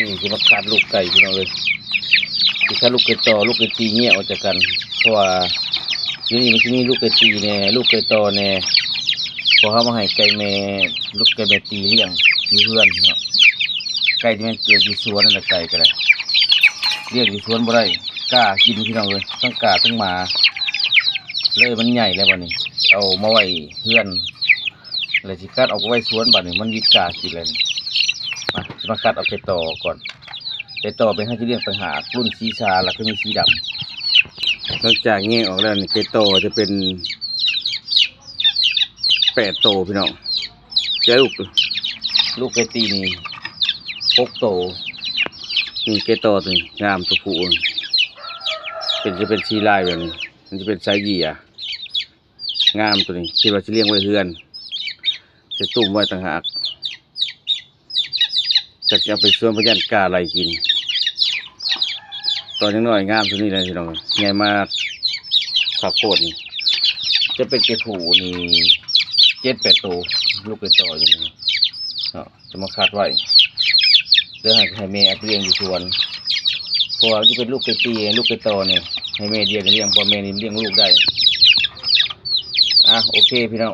ນີ້ຊິມາຄັດລູກໄກ່ພີ່ນ້ອງເອີຍ ຊິຄັດລູກໄກ່ຕໍ່ ລູກໄກ່ຕີແຍກອອກຈາກກັນ ເພາະວ່າຢູ່ນີ້ມັນຊິມີລູກໄກ່ຕີແດ່ ລູກໄກ່ຕໍ່ແດ່ ເພາະເຮົາມາໃຫ້ໄກ່ແມ່ ລູກໄກ່ແມ່ຕີລ້ຽງຢູ່ເຮືອນເນາະ ໄກ່ທີ່ມັນເກີດຢູ່ສວນນັ້ນແຫຼະ ໄກ່ກໍໄດ້ ລ້ຽງຢູ່ສວນບໍ່ໄດ້ ກ້າກິນພີ່ນ້ອງເອີຍ ທັງກ້າທັງໝາ ເລີຍມັນໃຫຍ່ແລ້ວບັດນີ້ ເອົາມາໄວ້ເຮືອນ ແລ້ວຊິຄັດອອກໄປໄວ້ສວນ ບັດນີ້ມັນວິດກ້າກິນແລ້ວນີ້ ມາ ຊິມາຄັດເອົາໄກ່ຕໍ່ກ່ອນ ໄກ່ຕໍ່ເປັນເຮົາຈະລ້ຽງຕ່າງຫາກ ລຸ້ນສີຊາ ແລ້ວກໍມີສີດຳ ຫຼັງຈາກແຍກອອກແລ້ວນີ້ ໄກ່ຕໍ່ຈະເປັນແປດໂຕພີ່ນ້ອງ ແຕ່ລູກ ລູກໄກ່ຕີນີ້ຫົກໂຕ ນີ້ໄກ່ຕໍ່ໂຕນີ້ງາມ ໂຕຜູ້ເປັນ ຈະເປັນສີລາຍແບບນີ້ ມັນຈະເປັນສາຍເຢຍ ງາມໂຕນີ້ ຄິດວ່າຊິລ້ຽງໄວ້ເຮືອນ ຊິຕຸ້ມໄວ້ຕ່າງຫາກ ຈັກຊິເອົາໄປສວນ ບໍ່ຢ້ານກ້າໄລ່ກິນ ຕອນຍັງນ້ອຍງາມສ່ຳນີ້ແຫຼະພີ່ນ້ອງ ໃຫຍ່ມາຄັກໂພດນີ້ ຈະເປັນເກດຜູ້ນີ້ເຈັດແປດໂຕ ລູກໄກ່ຕໍ່ຢູ່ນີ້ເນາະ ຈະມາຄັດໄວ້ ແລ້ວໃຫ້ ໃຫ້ແມ່ເອົາໄປລ້ຽງຢູ່ສວນ ເພາະວ່າມັນຈະເປັນລູກໄກ່ຕີ ລູກໄກ່ຕໍ່ນີ້ ໃຫ້ແມ່ດຽວນີ້ລ້ຽງ ເພາະແມ່ນີ້ລ້ຽງລູກໄດ້ ອ່ະ ໂອເຄພີ່ນ້ອງ